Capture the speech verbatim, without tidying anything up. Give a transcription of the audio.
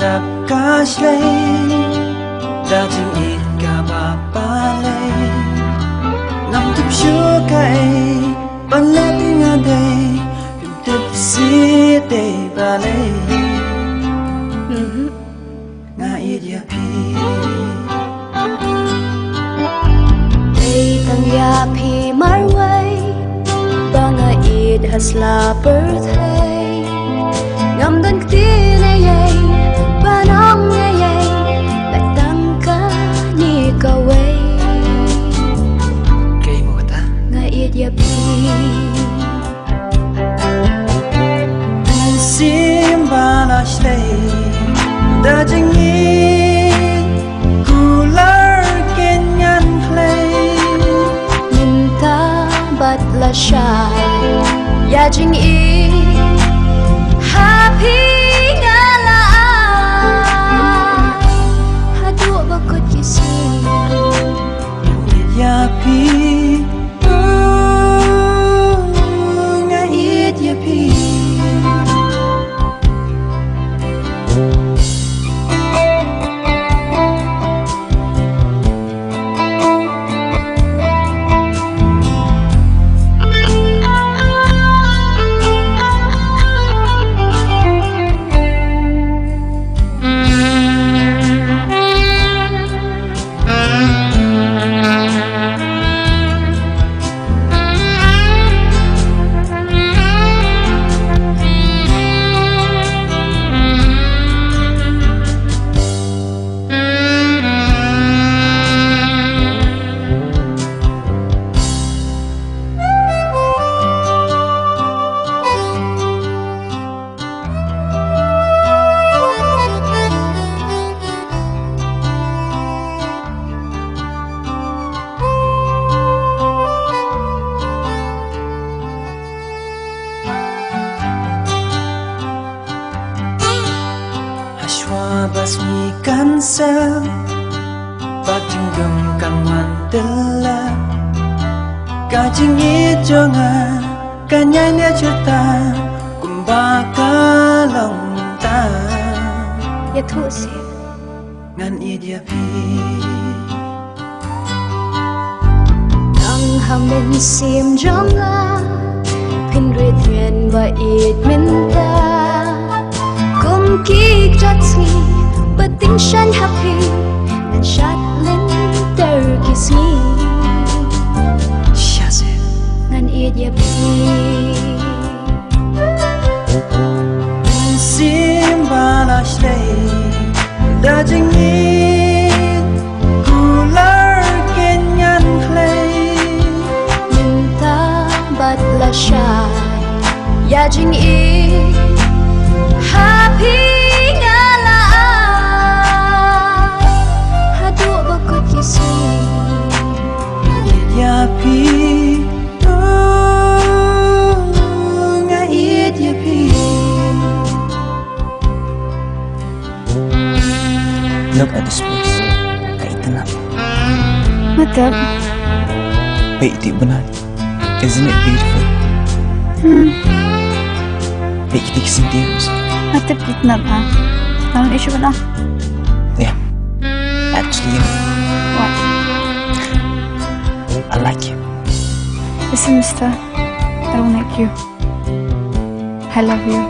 Dap ka shlei da jingïeit kaba balei. Ngam tip shuh kaei ban leh ïa nga dei. Phim tip shuh dei balei. Mhm. Nga ïeit ïa phi. Dei tang ïa phi marwei ba nga ïeit ha sla pyrthei. Ngam don ktien ei ei ban ong ei ei, bad tang kane kawei. Kaei mo kata? Nga ïeit ïa phi. Mynsiem ba la shlei da jingïeit, kular kynñian khlei. Mynta bad lashai ïa jingïeit ha phi nga la ai haduh ba kut ki sngi. Ïa phi. Nga ïeit ïa phi. Hashwa ba sngi kan sel, ba jingdum kan wan tylli. Ka jingïeit jong nga kan ïaineh jylliew kumba ka long mynta. Ïathuh seh. Ngan ïeit ïa phi. Tang ha mynsiem jong nga phin rit ïa nga ba ïeit mynta. Kum ki kjat sngi ba tyngshaiñ ha phi, ngan shad lynter ki sngi. Shisha. Ngan ïeit ïa phi. Mynsiem ba la shlei da jingïeit, kular kynñian khlei. Mynta bad lashai ïa jingïeit ha phi nga la ai haduh ba kut ki sngi. Ïa phi. Oh, nga ïeit ïa phi. Look at this place. Ka itynnad. Nga tip. Peit, itynnad. Isn't it beautiful? Hmm. Peit kita ki sentians. Nga tip ka itynnad, ha. Tang issue ba na. Yeah. Actually, you know. What? I like you. Listen, mister. I don't like you. I love you.